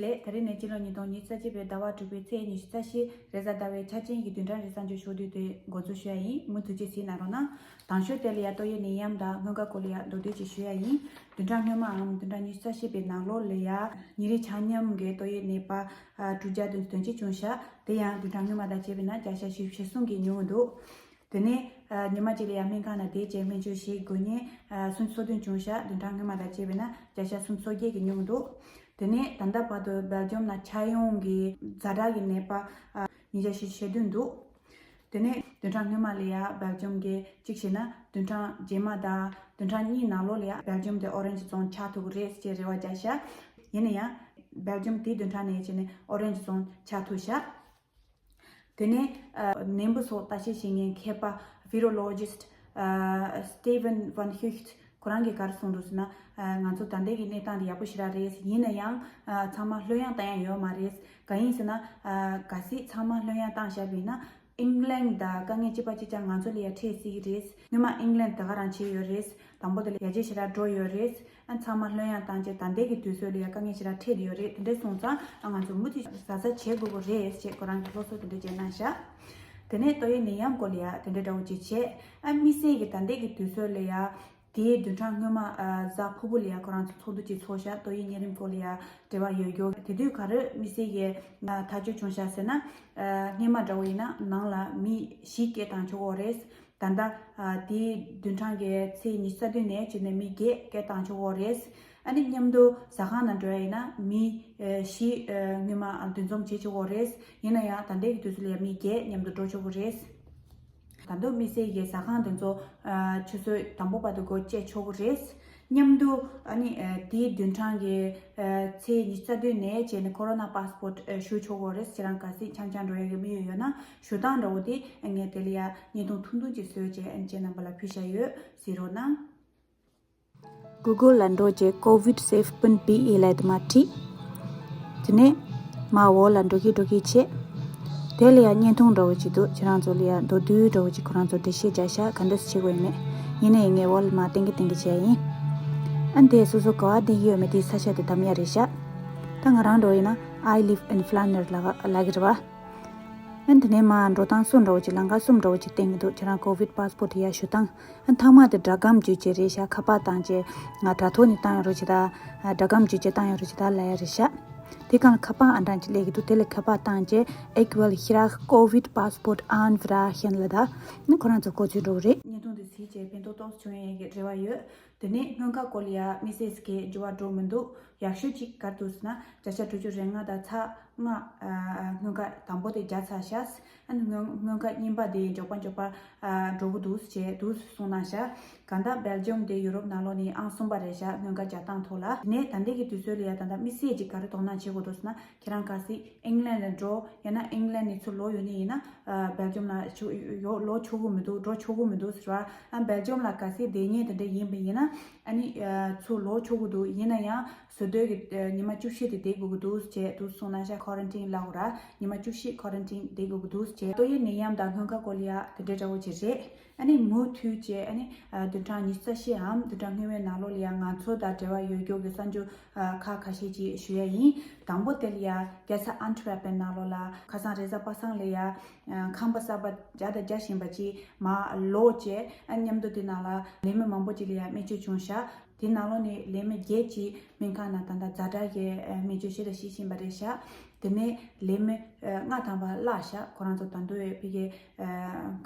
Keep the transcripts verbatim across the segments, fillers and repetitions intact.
རེད། ད་རེས་ནས་སྤྱི་ལོ་ཉིས་སྟོང་ཉི་ཤུ་རྩ་གཅིག་པའི་ཟླ་བ་དྲུག་པའི་ཚེས་ཉི་ཤུ་རྩ་བཞི་རེས་གཟའ་ཟླ་བའི་འཆར་ཅན་གྱི་བདུན་ཕྲག་རེའི་གསར་འགྱུར་ཕྱོགས་བསྡུས་དེ་འགོ་འཛུགས་ཞུ་ཡ་ཡིན། མུ་མཐུད་ཅིག་གཟིགས་གནང་རོགས་གནང་། དང་ཤོས་དེ་ལ་ཡ་ཏོག་དབྱིབས་ནད་ཡམས་དང་སྔོན་འགོག་སྐོར་ལ་ཡ་མདོར་བསྡུས་ཅིག་ཞུ་ཡ་ཡིན། བདུན་ཕྲག་སྔོན་མའམ་བདུན་ཕྲག་ཉི་ཤུ་རྩ་བཞི་པའི་ནང་ལོགས་ལ་ཡ་ཉིན་རེ་ཆ་མཉམ་གྱི་ཏོག་དབྱིབས་ནད་པ་དྲུག་བརྒྱ་དོན་བདུན་ཅིག་བྱུང་ཤག་དེ་ཡང་བདུན་ཕྲག་སྔོན་མ་དང་བཅས་པ་ཡིན་ན་བརྒྱ་ཆ་བཞི་བཅུ་ཞེ་གསུམ་གྱིས་ཉུང་འདུག་དེ་ནས་ཉི་མ་གཅིག་ལ་ཡ་སྨན་ཁང་ནང་བསྡད་བྱས་སྨན་བཅོས་བྱེད་དགོས་མཁན་སུམ་ཅུ་སོ་བདུན་བྱུང་ཤག་བདུན་ཕྲག་སྔོན་མ་དང་བཅས་པ་ཡིན་ན་བརྒྱ་ཆ་སུམ་ཅུ་སོ་བརྒྱད་ཀྱིས་ཉུང་འདུག་དེ་ནས་ད་ལྟ་བར་དུ་སྦེལ་ཇམ་ནང་ཆ་ཡོང་གི་ཛ་དྲག་གི་ནད་པ་ཉིས་བརྒྱ་བཞི་བཅུ་ཞེ་བདུན་འདུག་དེ་ནས་བདུན་ཕྲག་སྔོན་མ་ལ་ཡ་སྦེལ་ཇམ་གྱི་གཅིག་བྱས་ན་བདུན་ཕྲག་རྗེས་མ་དང་བདུན་ཕྲག་གཉིས་ནང་ལོགས་ལ་ཡ་སྦེལ་ཇམ་དེ་ཨོ་རེན་ཇི་ཛོན་ཆགས་ཐུབ་ཀྱི་རེད་ཅེས་རེ་བ་བརྒྱབ་ཤག་ཡིན་ན་ཡང་སྦེལ་ཇམ་དེ་བདུན་ཕྲག་ནས་བྱས་ནས་ཨོ་རེན་ཇི་ཛོན་ཆགས་ཐུབ་ཤག་དེ་ནས་ནད་འབུ་སོགས་ལྟ་དཔྱད་བྱེད་མཁན་མཁས་པ་Virologist Steven van Gucht ཁོ་རང་གིས་ག་རེ་གསུངས་འདུག་ཟེར་ན། ང་ཚོ་ད་ལྟའི་གི་གནས་སྟངས་དེ་ཡག་པོ་ཞེ་དྲག་རེད། ཡིན་ན་ཡང་ཚང་མ་ལྷོད་ཡངས་བཏང་ཡ་ཡོད་མ་རེད། གང་ཡིན་ཟེར་ན། གལ་སྲིད་ཚང་མ་ལྷོད་ཡངས་བཏང་བཞག་པ་ཡིན་ན་ཨིང་ལན་དང་དཀའ་ངལ་གཅིག་པ་གཅིག་རྐྱང་ང་ཚོ་ལ་ཡ་འཕྲད་སྲིད་ཀྱི་རེད། སྔོན་མ་ཨིང་ལན་ད་ག་རང་བྱས་ཡོད་རེད། དང་པོ་དེ་ལ་ཡར་རྒྱས་ཞེ་དྲག་འགྲོ་ཡོད་རེད། ཨ་ཚང་མ་ལྷོད་ཡངས་བཏང་རྗེས་ད་ལྟའི་གི་དུས་ཚོད་ལ་ཡ་དཀའ་ངལ་ཞེ་དྲག་འཕྲད་ཡོད་རེད། དེ་འདྲ་སོང་ཙང་ཨ་ང་ཚོ་མུ་མཐུད་གཟབ་གཟབ་བྱེད་དགོས་ཀྱི་རེད་ཅེས་ཁོ་རང་གིས་སློབ་གསོ་དེ་འདྲ་བྱས་གནང་ཤག་དེ་ནས་ཏོག་དབྱིབས་ནད་ཡམས་སྐོར་ལ་ཡ་དེ་འདྲ་འདྲ་བོ་ཅིག་བྱས། ཨ་དམིགས་བསལ་གྱི་ད་ལྟའི་གི་དུས་ཚོད་ལ་ཡ་དེའི་བདུན་ཕྲག་སྔོན་མ་ཨ་གཟའ་ཕུར་བུ་ལ་ཡ་ཁོ་རང་ཚོ་ཚོགས་འདུ་ཅིག་ཚོགས་ཤག་ཏོག་དབྱིབས་གཉན་རིམས་སྐོར་ལ་ཡ་འབྲེལ་བ་ཡོད་རྒྱུ་དེ་དུས་ག་རེ་དམིགས་བསལ་གྱི་ཐག་གཅོད་བྱུང་ཤག་ཟེར་ན། ཨ་སྔོན་མ་འདྲ་བོ་ཡིན་ན་ནང་ལ་མི་བཞི་སྐད་བཏང་ཆོག་གི་རེད། ད་ལྟ་ཨ་དེའི་བདུན་ཕྲག་གི་ཚེས་ཉི་ཤུ་རྩ་བདུན་ནས་བྱས་ནས་མི་བརྒྱད་སྐད་བཏང་ཆོག་གི་རེད། ཨ་ནི་མཉམ་དུ་ཟ་ཁང་ནང་འགྲོ་ཡ་ཡིན་ན་མི་ཨ་བཞི་ཨ་སྔོན་མ་འདུ་འཛོམས་བྱེད་ཆོག་གི་རེད། ཡིན་ན་ཡང་ད་ལྟའི་གི་དུས་ཚོད་ལ་ཡ་མི་བརྒྱད་མཉམ་དུ་འགྲོ་ཆོག་གི་རེད། ད་དུང་དམིགས་བསལ་གྱི་ཟ་ཁང་དེ་ཚོ་ཨ་ཆུ་ཚོད་དང་པོ་བར་དུ་སྒོ་ཕྱེ་ཆོག་གི་རེད། མཉམ་དུ་ཨ་ནི་ཨ་དེའི་བདུན་ཕྲག་གི་ཨ་ཚེས་ཉི་ཤུ་རྩ་བདུན་ནས་བྱས་ནས་ཁོ་རོ་ན་པཱ་སི་པོར་ཊི་ཨ་ཞུ་ཆོག་གི་རེད། ཁྱེད་རང་གལ་སྲིད་འཆམ་འཆམ་འགྲོ་ཡ་གི་དམིགས་ཡུལ་ཡོད་ན་ཞུ་སྟངས་འདྲ་བོ་དེ་ངས་དེ་ལ་ཡ་བརྙན་ཐུང་ཐུང་ཐུང་ཅིག་བཟོས་བྱས་ཨ་ནི་ཁྱེད་རྣམ་པ་ལ་ཕུལ་བཞག་ཡོད། གཟིགས་རོགས་གནང་། Google ལ་འགྲོ་རྗེས་COVID safe pin B E ལབ་དེ་མར་བྲིས། དེ་ནས་མར་འོག་ལ་འགྲོ་གི་འགྲོ་གི་བྱས། དེ་ལ་ཡང་བརྙན་ཐུང་འདྲ་བོ་ཅིག་འདུག་ཁྱེད་རང་ཚོ་ལ་ཡང་མདོར་བསྡུས་འདྲ་བོ་ཅིག་ཁོ་རང་ཚོ་འགྲེལ་བཤད་རྒྱག་ཤག་ག་འདྲས་བྱེད་དགོས་ཡིན་མེད། ཡིན་ནའི་ངས་འོག་ལ་མར་བསྟན་གི་བསྟན་གི་བྱས་ཡིན། ཨ་ནི་དེ་སོ་སོ་ག་པར་བསྡད་ཀྱི་ཡོད་མེད་དེ་ས་ཆ་དེ་བདམས་ཡ་རེད་ཤག་ད་ང་རང་འདྲ་བོ་ཡིན་ན་I live in Flandern ལབ་ལབ་གི་རེད་བ། ཨ་ནི་དེ་ནས་མར་འགྲོ་སྟངས་གསུམ་འདྲ་བོ་ཅིག་ལམ་ཁ་གསུམ་འདྲ་བོ་ཅིག་བསྟན་གི་འདུག་ཁྱེད་རང་COVID passport ཡར་ཞུ་སྟངས། ཨ་མཐའ་མ་དེ་སྒྲ་སྒམ་བརྒྱུད་བྱས་རེད་ཤག་ཁ་པར་བཏང་བྱས་ང་དྲ་ཐོག་ནས་བཏང་ཡོད་རེད་ཅེས་དང་སྒྲ་སྒམ་བརྒྱུད་བྱས་བཏང་ཡོད་རེད་ཅེས་དང་ལབ་ཡ་རེད་ཤག་དེ་གང་ལ་ཁ་པར་ཨང་གྲངས་ཅིག་སླེབས་ཀྱི་འདུག་དེ་ལ་ཁ་པར་བཏང་བྱས་Ik wil graag COVID paspoort aanvragen ལབ་ད་ནི་ཁོ་རང་ཚོ་གོ་ཚུལ་འགྲོ་གི་རེད། བརྙན་ཐུང་འདི་གཟིགས་བྱས་ཕན་ཐོགས་ཏོག་ཙམ་བྱུང་ཡས་ཀྱི་རེ་བ་ཡོད། དེ་ནས་སྔོན་ཁ་སྐོར་ལ་ཡ་དམིགས་བསལ་གྱི་འགྱུར་བ་འགྲོ་མི་འདུག་ཡག་ཤོས་ཅིག་ག་རེ་འདུག་ཟེར་ན་བརྒྱ་ཆ་དྲུག་ཅུ་རེ་ལྔ་དང་ཚེག་ལྔ་སྔོན་ཁ་དང་པོ་དེ་བརྒྱབ་ཚར་ཤག་ཨ་ནི་སྔོན་སྔོན་ཁ་གཉིས་པ་དེ་མགྱོགས་པ་མགྱོགས་པ་འགྲོ་གི་འདུག་ཅེས་འདུག་གསུངས་གནང་ཤག་གང་ལྟར་སྦེལ་ཇམ་དེ་ཡུ་རོབ་ནང་ལོགས་ནས་ཨང་གསུམ་པ་རེད་ཤག་སྔོན་ཁ་བརྒྱབ་སྟངས་ཐོག་ལ། དེ་ནས་ད་ལྟའི་གི་དུས་ཚོད་ལ་ཡ་ད་ལྟ་དམིགས་བསལ་ཅིག་ག་རེ་དོ་སྣང་བྱེད་དགོས་འདུག་ཟེར་ན། ཁྱེད་རང་གལ་སྲིད་ཨིང་ལན་ལ་འགྲོ་ཡང་ན་ཨིང་ལན་ནས་ཚུར་ལོག་ཡོང་ནི་ཡིན་ན། སྦེལ་ཇམ་ལ་ཆུ་ཡོ་ལོག་ཆོག་གི་མི་འདུག་འགྲོ་ཆོག་གི་མི་འདུག་ཟེར་བ། ཨ་སྦེལ་ཇམ་ལ་གལ་སྲིད་བསྡད་མཁན་དེ་འདྲ་ཡིན་པ་ཡིན་ན་ཨ་ནི་ཚུར་ལོག་ཆོག་གི་འདུག་ཡིན་ན་ཡང་ཟུར་སྡོད་ཀྱི་ཉི་མ་བཅུ་བཞི་དེ་བསྡད་དགོས་ཀྱི་འདུག་ཅེས་འདུག་གསུངས་གནང་ཤག་ཁོ་རན་ཊིན་ལབ་དགོས་ར། ཉི་མ་བཅུ་བཞི་ཁོ་རན་ཊིན་བསྡད་དགོས་ཀྱི་འདུག་ཅེས། ཏོག་དབྱིབས་ནད་ཡམས་དང་སྔོན་ཁ་སྐོར་ལ་ཡ་དེ་འདྲ་འདྲ་བོ་ཅིག་རེད། ཨ་ནི་མུ་མཐུད་བྱས་ཨ་ནི་བདུན་ཕྲག་ཉི་ཤུ་རྩ་བཞིའམ་བདུན་ཕྲག་སྔོན་མའི་ནང་ལོགས་ལ་ཡང་ང་ཚོ་དང་འབྲེལ་བ་ཡོད་རྒྱུ་གི་གསར་འགྱུར་ཁག་ཁ་ཤས་ཅིག་ཞུ་ཡ་ཡིན། དང་པོ་དེ་ལ་ཡ་རྒྱལ་ས་ཨན་ཊི་ཝེར་པན་ནང་ལོགས་ལ་ཁ་སང་རེས་གཟའ་པ་སངས་ལ་ཡ་ཁང་པ་གསར་པ་བརྒྱབ་དང་རྒྱག་བཞིན་པ་ཅིག་མར་ལོག་བྱས། ཨ་མཉམ་དུ་དེ་ནང་ལ་ལས་མི་མང་པོ་ཅིག་ལ་ཡ་སྨན་བཅོས་བྱུང་ཤག་དེ་ནང་ལོགས་ནས་ལས་མི་བརྒྱད་ཅིག་སྨན་ཁང་ནང་ད་ལྟ་ཛ་དྲག་གི་སྨན་བཅོས་བྱེད་དང་བྱེད་བཞིན་པ་རེད་ཤག་དེ་ནས་ལས་མི་ལྔ་ཐམ་པ་བརླགས་ཤག་ཁོ་རང་ཚོ་ད་དུང་ཕ་གི་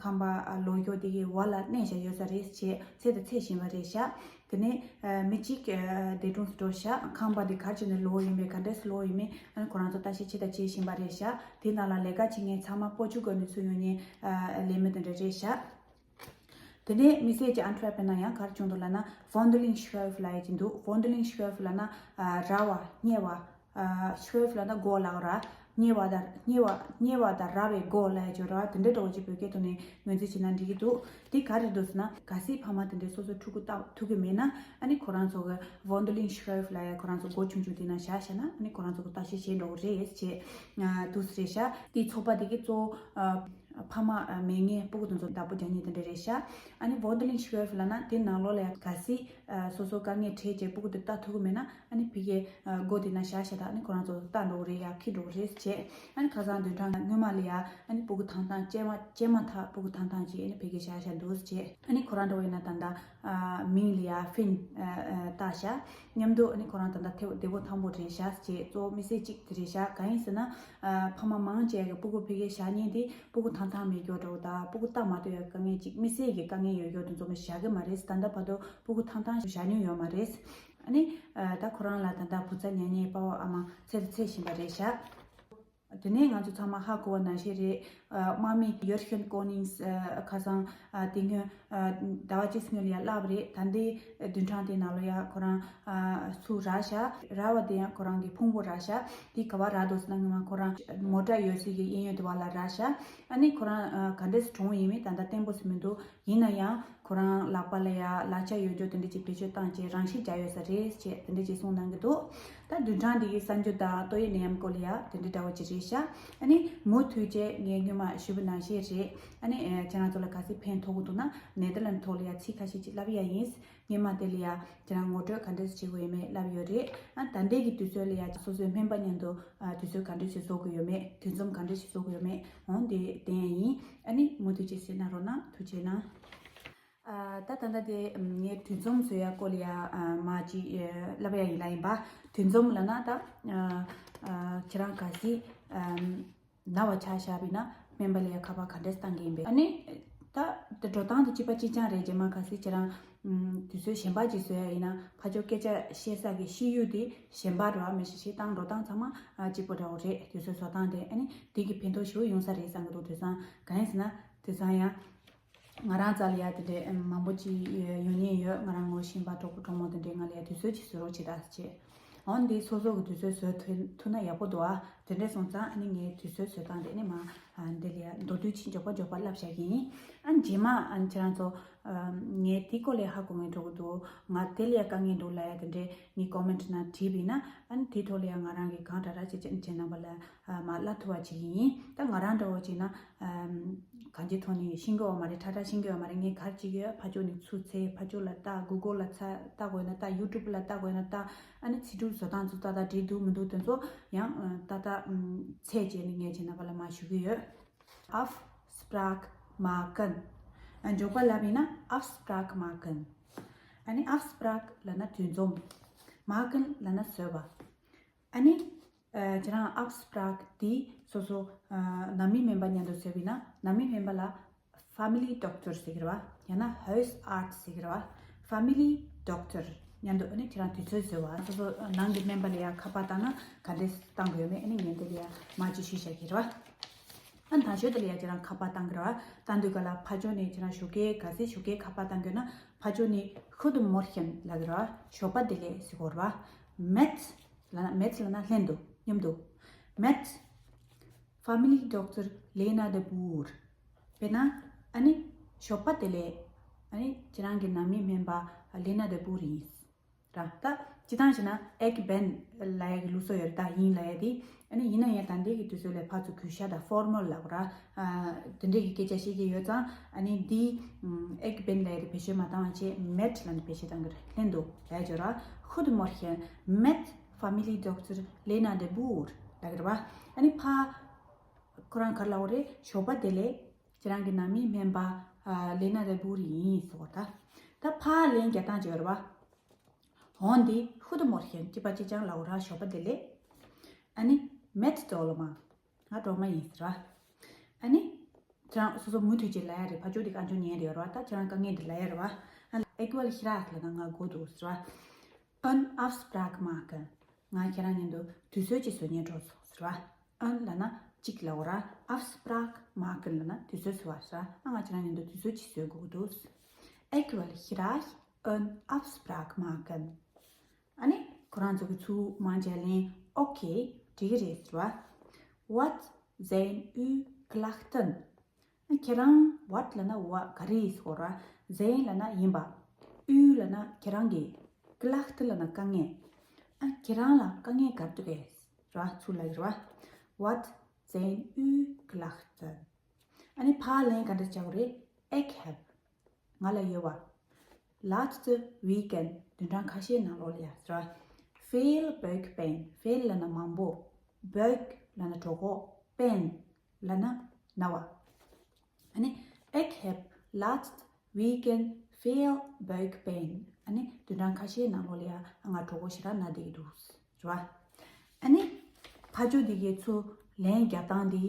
ཁང་པ་ལོག་རྒྱུ་དེ་གི་འོག་ལ་མནན་བཞག་ཡོད་ས་རེད་ཅེས་འཚོལ་དང་འཚོལ་བཞིན་པ་རེད་ཤག་དེ་ནས་མི་གཅིག་འདས་གྲོངས་སུ་འགྲོ་ཤག་ཁང་པ་དེ་ག་རེ་བྱས་ནས་ལོག་ཡིན་པས་ག་འདྲས་སུ་ལོག་ཡིན་མིན་ཁོ་རང་ཚོ་ལྟ་ཞིབ་བྱེད་དང་བྱེད་བཞིན་པ་རེད་ཤག་དེ་ནང་ལ་ལས་ཀ་བྱེད་མཁན་ཚང་མ་པོར་ཅུ་གལ་ནས་ཚུར་ཡོང་མཁན་ལས་མི་དེ་འདྲ་རེད་ཤག་དེ་ནས་དམིགས་བསལ་གྱི་ཨན་ཊི་ཝེར་པན་ནང་ཡང་ག་རེ་བྱུང་འདུག་ལབ་ན། Vondelingscheuvel ལབ་ཡ་ཅིག་འདུག Vondelingscheuvel ལབ་ན་ར་བ་བསྙལ་བ། Scheuvel ལབ་ན་སྒོ་ལབ་ར། བསྙལ་བ་དང་བསྙལ་བ་བསྙལ་བ་དང་ར་བའི་སྒོ་ལབ་ཡ་ཅིག་ར། དེ་འདྲའི་འདྲ་བོ་ཅིག་བོད་སྐད་ཐོག་ནས་ངོས་འཛིན་བྱས་ན་འགྲིག་གི་འདུག་དེ་ག་རེ་འདུག་ཟེར་ན། གལ་སྲིད་ཕ་མ་དེ་འདྲའི་སོ་སོ་ཕྲུ་གུ་བལྟ་ཐུབ་ཀྱི་མེད་ན་ཨ་ནི་ཁོ་རང་ཚོ་གི་Vondelingscheuvel ལབ་ཡ་ཁོ་རང་ཚོ་སྒོ་ཆུང་ཆུང་དེ་ནང་བཞག་བཞག་ན་ཨ་ནི་ཁོ་རང་ཚོ་གི་ལྟ་ཞིབ་བྱེད་འགྲོ་གི་རེད་ཅེས་འདུག་ཟེར་ཤག་དེའི་ཚོགས་པ་དེ་གི་གཙོ་བོ། ཕ་མ་མེད་མཁན་སྤུ་གུ་དེ་ཚོ་བདག་པོ་རྒྱག་མཁན་དེ་འདྲ་རེད་ཤག་ཨ་ནི་Wördelen Schwerf ལབ་ན་དེ་ནང་ལོགས་ལ་ཡ་གལ་སྲིད་སོ་སོ་དཀའ་ངལ་འཕྲད་བྱས་སྤུ་གུ་དེ་ལྟ་ཐུབ་ཀྱི་མེད་ན། ཨ་ནི་ཕ་གིར་སྒོ་དེ་ན་བཞག་བཞག་དང་། ཨ་ནི་ཁོ་རང་ཚོ་ལྟ་འགྲོ་གི་རེད། ཡར་འཁྱེར་འགྲོ་གི་རེད་བྱས། ཨ་ནི་ཁ་སང་བདུན་ཕྲག་སྔོན་མ་ལ་ཡ་ཨ་ནི་སྤུ་གུ་ཐང་ཐང་བྱས་མ་བྱས་མ་ཐག་སྤུ་གུ་ཐང་ཐང་བྱས། ཨ་ནི་ཕ་གིར་བཞག་བཞག་འདུག་བྱས། ཨ་ནི་ཁོ་རང་འདྲ་བོ་ཡིན་ན་ད་ལྟ་ཨ་མིང་ལ་ཡ་ཧྥིན་ཨ་ཨ་བཏགས་བཞག་མཉམ་དུ། ཨ་ནི་ཁོ་རང་ད་ལྟ་ཐེ་བདེ་པོ་ཐང་པོ་རེད་ཤག་ཅེས་གཙོ་བོ་དམིགས་བསལ་གཅིག་དེ་རེད་ཤག་གང་ཡིན་ཟེར་ན། ཨ་ཕ་མ་མང་ཆེ་གི་སྤུ་གུ་ཕ་གིར་བཞག་མཁན་དེ་སྤུ་གུ་ཐང་ཐང་མེད་རྒྱུ་འདྲ་བོ་དང་། སྤུ་གུ་ལྟ་མ་ཐུབ་ཡ་དཀའ་ངལ་གཅིག་དམིགས་བསལ་གྱི་དཀའ་ངལ་ཡོད་རྒྱུ་དེ་ཚོ་མ་བཞག་གི་མ་རེད། ད་ལྟ་བར་དུ་སྤུ་གུ་ཐང་ཐང་བཞག་མྱོང་ཡོད་མ་རེད། ཨ་ནི་ཨ་ད་ཁོ་རང་ལ་ད་ལྟ་བུ་ཚ་ཉལ་ཉལ་དཔའ་བོ་ཨ་མ་ཚེ་རུ་ཚེ་བཞིན་པ་རེད་ཤག་དེ་ནས་ང་ཚོ་ཚང་མ་ཧ་གོ་བ་ནང་བཞིན་རེད། ཨ་དམག་མི་ཡོར་ཤན་ཀོ་ནིང་སི་ཨ་ཁ་སང་ཨ་དེ་སྔོན་ཨ་ཟླ་བ་གཅིག་སྔོན་ལ་ཡ་ལབ་རེད། ད་འདི་བདུན་ཕྲག་དེ་ནང་ལ་ཡ་ཁོ་རང་ཨ་སུ་རག་ཤག་རག་པ་དེ་ཡང་ཁོ་རང་གི་ཕུང་པོ་རག་ཤག་དེ་ག་བ་རག་འདུག་ཟེར་ན། སྔོན་མ་ཁོ་རང་མོ་ཊ་ཡོད་སའི་གི་གཡས་གཡོན་དེ་བ་ལ་རག་ཤག་ཨ་ནི་ཁོ་རང་ཨ་ག་འདྲས་སེ་གྲོངས་ཡིན་མིན་ད་ལྟ་བརྟན་པོ་ཞིག་མི་འདུག་ཡིན་ན་ཡང་ཁོ་རང་ལག་པ་ལ་ཡ་ལག་ཆ་ཡོད་རྒྱུ་དེ་འདྲ་ཅིག་བེད་སྤྱོད་བཏང་བྱས་རང་ཤི་རྒྱག་ཡོད་ས་རེད་ཅེས་དེ་འདྲ་ཅིག་གསུངས་གནང་གི་འདུག་ད་བདུན་ཕྲག་འདི་གི་གསར་འགྱུར་དང་ཏོག་དབྱིབས་ནད་ཡམས་སྐོར་ལ་ཡ་དེ་འདྲ་འདྲ་བོ་ཅིག་རེད་ཤག་ཨ་ནི་མུ་མཐུད་བྱས་ངས་སྔོན་མ་ཞུས་པ་ནང་བཞིན་རེད། ཨ་ནི་ཨེ་ཁྱེད་རང་ཚོ་ལ་གལ་སྲིད་ཕན་ཐོགས་ཀྱི་འདུག་ན་ནེ་དར་ལན་ཐོག་ལ་ཡ་ཚིག་ཁ་ཤས་ཅིག་ལབ་ཡ་ཡིན། སྔོན་མ་དེ་ལ་ཡ་ཁྱེད་རང་ངོ་སྤྲོད་ག་འདྲས་བྱེད་དགོས་ཡོད་མེད་ལབ་ཡོད་རེད། ཨ་ད་ལྟའི་གི་དུས་ཚོད་ལ་ཡ་སོ་སོའི་སྨན་པ་མཉམ་དུ་ཨ་དུས་ཚོད་ག་འདྲས་ཞིག་བཟོ་དགོས་ཡོད་མེད། དུས་མཚམས་ག་འདྲས་ཞིག་བཟོ་དགོས་ཡོད་མེད། འོང་དེ་བསྟན་ཡ་ཡིན། ཨ་ནི་མུ་མཐུད་ཅིག་གཟིགས་གནང་རོགས་གནང་། ཐུགས་རྗེ་གནང་། ཨ་ད་ད་ལྟ་དེ་ངས་དུས་མཚམས་བཟོ་ཡ་སྐོར་ལ་ཡ་ཨ་མ་ཅིག་ཨ་ལབ་ཡ་ཡིན་ལ་ཡིན་པ། དུས་མཚམས་ལབ་ན་ད་ཨ་ཨ་ཁྱེད་རང་གལ་སྲིད་ཨ་ན་བ་ཆ་བཞག་པ་ཡིན་ན་སྨན་པ་ལ་ཡ་ཁ་པར་ག་འདྲས་བཏང་གི་ཡིན་པས། ཨ་ནི་ད་དེ་འགྲོ་སྟངས་དེ་གཅིག་པ་གཅིག་རྐྱང་རེད། རྗེས་མ་གལ་སྲིད་ཁྱེད་རང་ཨ་དུས་ཚོད་གཞན་པ་ཅིག་བཟོ་ཡ་ཡིན་ན་ཕར་ཕྱོགས་སྐད་ཆ་བཤད་ས་གི་ཤེས་ཡོན་དེ་གཞན་པ་རེད་བ། མི་ཤེས་ཤེས་སྟངས་འགྲོ་སྟངས་ཚང་མ་ཨ་གཅིག་པ་འདྲ་བོ་རེད། དུས་ཚོད་བཟོ་སྟངས་དེ། ཨ་ནི་དེ་གི་ཕན་ཐོགས་ཞེ་པོ་ཡོང་ས་རེད་བསམ་གི་འདུག་དེང་སང་གང་ཡིན་ཟེར་ན་དེང་སང་ཡང་། ང་རང་རྩ་ལ་ཡ་དེ་འདྲའི་མང་པོ་ཅིག་ཡོང་ཉེན་ཡོད། ང་རང་ངོ་ཤེས་པ་གྲོགས་པོ་གྲོགས་མོ་དེ་འདྲའི་ང་ལ་ཡ་དུས་ཚོད་ཅིག་བཟོ་རོགས་བྱེད་དང་ཟེར་བྱས། འོ་འདི་སོ་སོ་གི་དུས་ཚོད་བཟོ་ཐུབ་ཐུབ་ན་ཡག་པོ་འདུག་ཨ། དེ་འདྲས་སོང་ཙང་ཨ་ནི་ངས་དུས་ཚོད་བཟོ་སྟངས་དེ་ཨ་ནི་མ་ཨ་འདི་ལ་ཡ་མདོར་བསྡུས་ཅིག་མགྱོགས་པ་མགྱོགས་པ་ལབ་བཞག་གི་ཡིན། ཨ་ནི་རྗེས་མ་ཨ་ནི་ཁྱེད་རང་ཚོ་ཨ་ངས་དེ་སྐོར་ལ་ཧ་གོ་མཁན་འགྲོ་གི་འདུག་ང་དེ་ལ་ཡ་དཀའ་ངལ་འདུག་ལབ་ཡ་དེ་འདྲས་ངས་ཀོ་མེན་ཊི་ནང་བྲིས་པ་ཡིན་ན། ཨ་ནི་དེའི་ཐོག་ལ་ཡ་ང་རང་གིས་གང་དྲག་དྲག་བྱས་བྱས་ཁྱེད་རྣམ་པ་ལ་ཨ་མ་ལབ་ཐུབ་པ་བྱེད་ཀྱི་ཡིན། ད་ང་རང་འདྲ་བོ་བྱས་ན། ཨམ། གང་ཅིའི་ཐོག་ནས་ཤེས་ཀྱི་ཡོད་མ་རེད། ཁྲ་ཁྲ་ཤེས་ཀྱི་ཡོད་མ་རེད། ངས་ག་རེ་བྱེད་ཀྱི་ཡོད། ཕར་ཕྱོགས་ནས་ཚུར་འཚོལ། ཕར་ཕྱོགས་ལ་ལྟ། གུ་གལ་ལ་ཚ་ལྟ་དགོས་ན་ལྟ། ཡུ་ཊུབ་ལ་ལྟ་དགོས་ན་ལྟ། ཨ་ནི་ཚིག་གྲུབ་བཟོ་སྟངས་ཚོ་ཏག་ཏག་འགྲིག་འདུག་མི་འདུག་དེ་ཚོ་ཡང་ཨ་ཏག་ཏག་ཨམ་འཚོལ་བྱས་ནས་ངས་ཁྱེད་རྣམ་པ་ལ་མར་ཞུ་གི་ཡོད། Afspraak maken. ཨ་མགྱོགས་པ་ལབ་ཡིན་ན་Afspraak maken. ཨ་ནི་Afspraak ལབ་ན་དུས་འཛོམས། maken ལབ་ན་བཟོས་པ། ཨ་ནི། ཨ་ཁྱེད་རང་Afspraak དེ་སོ་སོ་ཨ་ནང་མི་སྨན་པ་མཉམ་དུ་བཟོས་པ་ཡིན་ན། ནང་མི་སྨན་པ་ལ་Familie Dokter ཟེར་གི་རེད་བ། ཡང་ན་Huisarzt ཟེར་གི་རེད་བ། Familie Dokter མཉམ་དུ་ཨ་ནི་ཁྱེད་རང་དུས་ཚོད་བཟོས་པ། སོ་སོ་ནང་གི་སྨན་པ་ལ་ཡ་ཁ་པར་བཏང་ན་ག་འདྲས་བཏང་དགོས་ཡོད་མེད། ཨ་ནི་ངས་འདི་ལ་ཡ་མར་ཅིག་ཞུས་བཞག་གི་རེད་བ། ཨ་ནི་དང་ཤོས་དེ་ལ་ཡ་ཁྱེད་རང་ཁ་པར་བཏང་གི་རེད་བ། བཏང་དུས་ག་ལ་ཕར་ཕྱོགས་ནས་ཁྱེད་རང་ཞོགས་ཀས་གལ་སྲིད་ཞོགས་ཀས་ཁ་པར་བཏང་དགོས་ན་ཕར་ཕྱོགས་ནས་Goedemorgen ལབ་གི་རེད་བ། ཞོགས་པ་བདེ་ལེགས་ཟེར་གི་རེད་བ། Met ལབ་ན། Met ལབ་ན་ལྷན་དུ་མཉམ་དུ། Met Familie Dokter Lena de Boer. དཔེར་ན་ཨ་ནི་ཞོགས་པ་བདེ་ལེགས། ཨ་ནི་ཁྱེད་རང་གི་ནང་མི་སྨན་པ་Lena de Boer ཡིན་ར། ད་སྤྱིར་བཏང་བྱས་ན་Ik ben ལབ་ཡ་གི་ལུགས་སྲོལ་ཡོད་རེད། ད་ཡིན་ལབ་ཡ་དེ། ཨ་ནི་ཡིན་ན་ཡང་ད་ལྟའི་གི་དུས་ཚོད་ལ་ཕར་ཚུར་གུས་ཞབས་དང་formal ལབ་ར། ཨ་དེ་འདྲའི་གི་སྐད་ཆ་བཤད་ཀྱི་ཡོད་ཙང་། ཨ་ནི་འདི་ཨམ་Ik ben ལབ་ཡ་དེ་བེད་སྤྱོད་མ་བཏང་བ་བྱས་Met ལབ་ནས་བེད་སྤྱོད་བཏང་གི་རེད། ལྷན་དུ་ལབ་ཡ་ཅིག་ཡོད་ར། Goedemorgen, met Familie Dokter Lena de Boer ལབ་གི་རེད་བ། ཨ་ནི་ཕར་ཁོ་རང་ག་རེ་ལབ་དགོས་རེད། ཞོགས་པ་བདེ་ལེགས། ཁྱེད་རང་གི་ནང་མི་སྨན་པ་ཨ་Lena de Boer ཡིན་ཟེར་བ་ད། ད་ཕར་ལན་རྒྱག་སྟངས་ཅིག་ཡོད་རེད་བ། འོན་ཏེ་Goedemorgen གཅིག་པ་གཅིག་རྐྱང་ལབ་དགོས་ར། ཞོགས་པ་བདེ་ལེགས། ཨ་ནི་Met Doloma ང་སྒྲོལ་མ་ཡིན་ཟེར་བ། ཨ་ནི་ཁྱེད་རང་སོ་སོ་མུ་མཐུད་ཅིག་ལབ་ཡ་རེད། ཕར་ཕྱོགས་དེ་རྐང་ཅོ་ཉན་རེད་ཡོད་རེད་བ། ད་ཁྱེད་རང་དཀའ་ངལ་འདི་ལབ་ཡ་རེད་བ། ཨ་Ik wil graag ལབ་ན་ང་དགོས་འདུག་ཟེར་བ། Een afspraak maken ང་ཁྱེད་རང་མཉམ་དུ་དུས་ཚོད་ཅིག་བཟོ་སྙིང་བྲོ་སོང་ཟེར་བ། Een ལབ་ན་གཅིག་ལབ་དགོས་ར། Afspraak maken ལབ་ན་དུས་ཚོད་བཟོ་བ་ཟེར་བ། ཨ་ང་ཁྱེད་རང་མཉམ་དུ་དུས་ཚོད་ཅིག་བཟོ་དགོས་འདུག Ik wil graag een afspraak maken. ཨ་ནི་ཁོ་རང་ཚོ་གི་ཚུར་མར་བྱས་ལན་ཨོ་ཁེ་འགྲིག་གི་རེད་ཟེར་བ། Wat zijn uw klachten? ཨ་ཁྱེད་རང་། Wat ལབ་ན་what ག་རེ་ཟེར་བ། Zijn ལབ་ན་ཡིན་པ། Uw ལབ་ན་ཁྱེད་རང་གི། Klachten ལབ་ན་དཀའ་ངལ། ཨ་ཁྱེད་རང་ལ་དཀའ་ངལ་ག་རེ་འདུག་གས་ཟེར་བ། ཚུར་ལབ་ཀྱི་རེད་བ། Wat zijn uw klachten? ཨ་ནི་ཕར་ལན་ག་འདྲ་བྱ་དགོས་རེད། Ich habe. ང་ལ་ཡོད་པ། Letzte Weekend. བདུན་ཕྲག་ཁ་ཤས་ནང་ལོགས་ལ་ཡ་ཟེར་བ། Viel Bauchpain. Viel ལབ་ན་མང་པོ། Bauch ལབ་ན་གྲོད་ཁོག Pain ལབ་ན་ན་བ། ཨ་ནི། Ich habe letzte Weekend viel Bauchpain. ཨ་ནི་བདུན་ཕྲག་ཁ་ཤས་ནང་ལོགས་ལ་ཡ་ང་གྲོད་ཁོག་ཞེ་དྲག་ན་བསྡད་ཀྱི་འདུག་ཟེར་བ། ཨ་ནི། ཕར་ཕྱོགས་འདི་གའི་ཚུར་ལན་རྒྱག་སྟངས་འདི་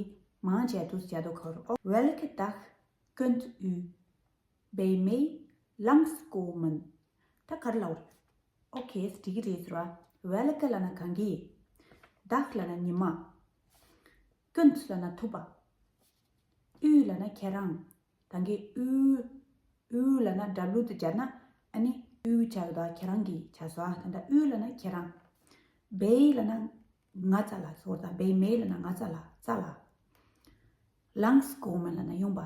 མང་ཆེ་འདུག་ཟེར་འདུག་གོ། Welken Tag könnt ihr bei mir langskommen? ད་ག་རེ་ལབ་རེད། Okay, འགྲིག་གི་རེད་ཟེར་བ། Welken ལབ་ན་གང་གི། Tag ལབ་ན་ཉི་མ། Könnt ལབ་ན་ཐུབ་པ། Ihr ལབ་ན་ཁྱེད་རང་། ད་གིན་ihr, ihr ལབ་ན་W དེ་སྦྱར་ན་ཨ་ནི་ihr ཆགས་ཡོད། ད་ཁྱེད་རང་གི་ཆགས་སོང་ཨ། ད་ལྟ་ihr ལབ་ན་ཁྱེད་རང་། Bei ལབ་ན་ང་རྩ་ལ་ཟེར་བ་དང་bei mir ལབ་ན་ང་རྩ་ལ་རྩ་ལ། Langskommen ལབ་ན་ཡོང་པ།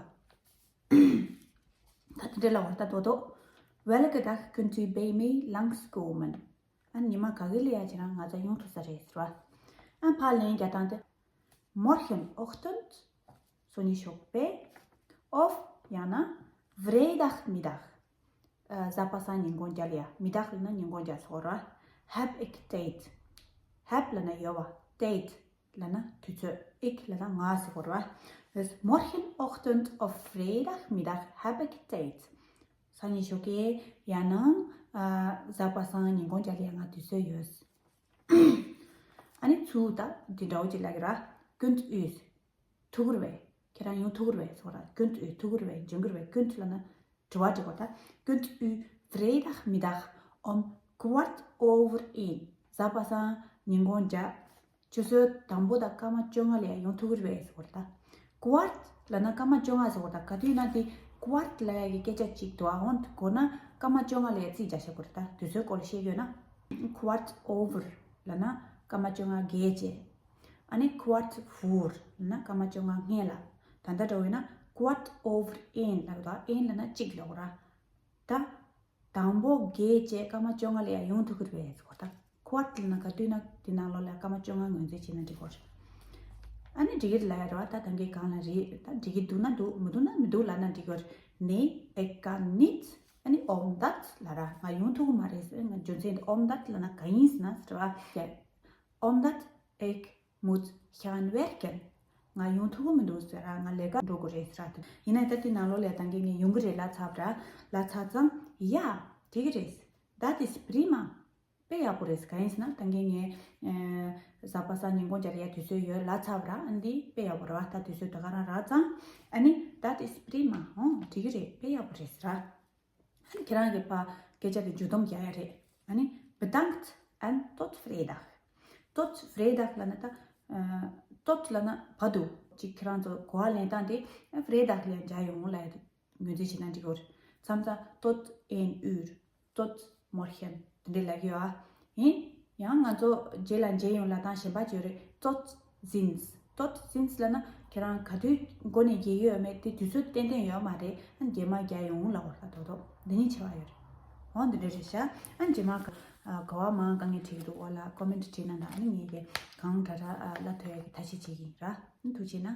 ད་དེ་འདྲ་ལབ་པ་ད་དོ་དོ། Welken Tag könnt ihr bei mir langskommen? ཨ་ཉི་མ་ག་གི་ལ་ཡ་ཁྱེད་རང་ང་རྩ་ཡོང་ཐུབ་ས་རེད་ཟེར་བ། ཨ་ཕར་ལན་རྒྱག་སྟངས་དེ། Morgen Abend, སང་ཉིན་ཞོགས་པ། Oder ཡང་ན་Freitag Mittag, གཟའ་པ་སངས་ཉིན་གུང་རྒྱབ་ལ་ཡ། Mittag ལབ་ན་ཉིན་གུང་རྒྱབ་ཟེར་བ། Habe ich Zeit. Habe ལབ་ན་ཡོད་པ། Zeit ལབ་ན་དུས་ཚོད། Ich ལབ་ན་ང་ཟེར་བ། Morgen Abend oder Freitag Mittag habe ich Zeit. སང་ཉིན་ཞོགས་ཀས་ཡང་ན་གཟའ་པ་སངས་ཉིན་གུང་རྒྱབ་ལ་ཡ་ང་དུས་ཚོད་ཡོད། ཨ་ནི་ཚུར་ད་འདི་འདྲ་བོ་ཅིག་ལབ་ཀྱི་ར། Könnt ihr ཐུག་གི་རེད་པས། ཁྱེད་རང་ཡོང་ཐུག་གི་རེད་པས་ཟེར་བ་ར། Könnt ihr ཐུག་གི་རེད་པས། འབྱོན་གི་རེད་པས། Könnt ལབ་ན་དྲི་བ་དྲི་བ་ད། Könnt ihr Freitagmittag um Quart over eins, གཟའ་པ་སངས་ཉིན་གུང་རྒྱབ། ཆུ་ཚོད་དང་པོ་དང་སྐར་མ་བཅོ་ལྔ་ལ་ཡ་ཡོང་ཐུབ་ཀྱི་རེད་པས་ཟེར་བ་རེད་ད། Quart ལབ་ན་སྐར་མ་བཅོ་ལྔ་ཟེར་བ་རེད་ད། ག་དུས་ན་དེ་Quart ལབ་ཡ་གི་སྐད་ཆ་གཅིག་འདུག་ཨ། འོན་ཏེ་གོ་ན་སྐར་མ་བཅོ་ལྔ་ལ་ཡ་རྩིས་རྒྱག་ཤེས་དགོས་རེད་ད། དུས་ཚོད་སྐོར་ལ་ཤེས་ཡོད་ན། Quart over ལབ་ན་སྐར་མ་བཅོ་ལྔ་བརྒལ་བྱས། ཨ་ནི་Quart vor ལབ་ན་སྐར་མ་བཅོ་ལྔ་སྔོན་ལ། ད་ལྟ་འདྲ་བོ་ཡིན་ན་Quart over eins ལབ་ཀྱི་འདུག་ཨ། Eins ལབ་ན་གཅིག་ལབ་དགོས་ར། ད། དང་པོ་བརྒལ་བྱས་སྐར་མ་བཅོ་ལྔ་ལ་ཡ་ཡོང་ཐུབ་ཀྱི་རེད་པས་ཟེར་བ་ད། Quart ལབ་ན་ག་དུས་ན་དེ་ནང་ལོགས་ལ་སྐར་མ་བཅོ་ལྔ་ངོས་འཛིན་བྱས་ན་འགྲིག་གོ། ཨ་ནི་འགྲིག་གི་རེད་ལབ་ཡ་རེད་པ། ད་ད་གིན་གང་ལ་རེད། ད་འགྲིག་གི་འདུག་ན་འདུག་མི་འདུག་ན་མི་འདུག་ལབ་ན་འགྲིག་གི་རེད། Nein, ich kann nicht. ཨ་ནི་omdat ལབ་ར། ང་ཡོང་ཐུབ་ཀྱི་མ་རེད་ཟེར། ང་རྒྱུ་མཚན་འདི། Omdat ལབ་ན་གང་ཡིན་ཟེར་ན་ཟེར་བ། Omdat ich muss gaan werken. ང་ཡོང་ཐུབ་ཀྱི་མི་འདུག་ཟེར་ར། ང་ལས་ཀ་འགྲོ་དགོས་རེད་ཟེར་ར། ཡིན་ན་ད་དེ་ནང་ལོགས་ལ་ད་གིན་ངས་ཡོང་གི་རེད་ལབ་ཚར་བ་ར། ལབ་ཚར་ཙང་ཡ། འགྲིག་གི་རེད། Das ist prima. དཔེ་ཡག་པོ་རེད། གང་ཡིན་ཟེར་ན་ད་གིན་ངས་ཨ་གཟའ་པ་སངས་ཉིན་གུང་རྒྱབ་ལ་ཡ་དུས་ཚོད་ཡོད་ལབ་ཚར་བ་ར། ཨ་འདི་དཔེ་ཡག་པོ་རེད་པ། ད་དུས་ཚོད་ད་ག་རང་རག་ཙང་ཨ་ནི་Das ist prima. ཨོ་འགྲིག་གི་རེད། དཔེ་ཡག་པོ་རེད་ཟེར་ར། ཨ་ནི་ཁྱེད་རང་གིས་ཕར་སྐད་ཆ་དེ་མཇུག་སྡོམ་རྒྱག་ཡ་རེད། ཨ་ནི་Bedankt und tot Freitag. Tot Freitag ལབ་ན་ད། ཨ་tot ལབ་ན་བར་དུ། ཅིག་ཁྱེད་རང་ཚོ་གོ་བ་ལེན་སྟངས་དེ་ཨ་Freitag ལ་ཡ་སྦྱར་ཡོང་ལབ་ཡ་དེ་ངོས་འཛིན་བྱེད་ན་འགྲིག་གི་རེད། མཚམས་མཚམས་tot ein Uhr, tot morgen དེ་འདྲས་ལབ་ཀྱི་ཡོད་ཨ། ཡིན། ཡང་ང་ཚོ་རྗེས་ལ་མཇལ་ཡོང་ལབ་སྟངས་གཞན་པ་ཅིག་ཡོད་རེད། Tot ziens. Tot ziens ལབ་ན་ཁྱེད་རང་ག་དུས་མགོ་ནས་མཇལ་གྱི་ཡོད་མེད་དེ་དུས་ཚོད་ཏན་ཏན་ཡོད་མ་རེད། ཨ་རྗེས་མ་མཇལ་ཡོང་ལབ་པ་ལ་དོ་དོ་འདི་གཉིས་ཆེ་བ་ཡོད་རེད། འོ་འདི་འདྲས་རེད་ཤག་ཨ་རྗེས་མ་ག་ག་བ་མང་དཀའ་ངལ་འཕྲད་ཀྱི་འདུག་འོ་ལ་comment བྲིས་ན་འདྲ། ཨ་ནི་ངས་ཀྱི་གང་དྲག་དྲག་ལབ་ཐུབ་ཡ་གི་ཐབས་ཤེས་བྱེད་ཀྱི་ཡིན་ར། ཨ་ཐུགས་རྗེ་གནང་།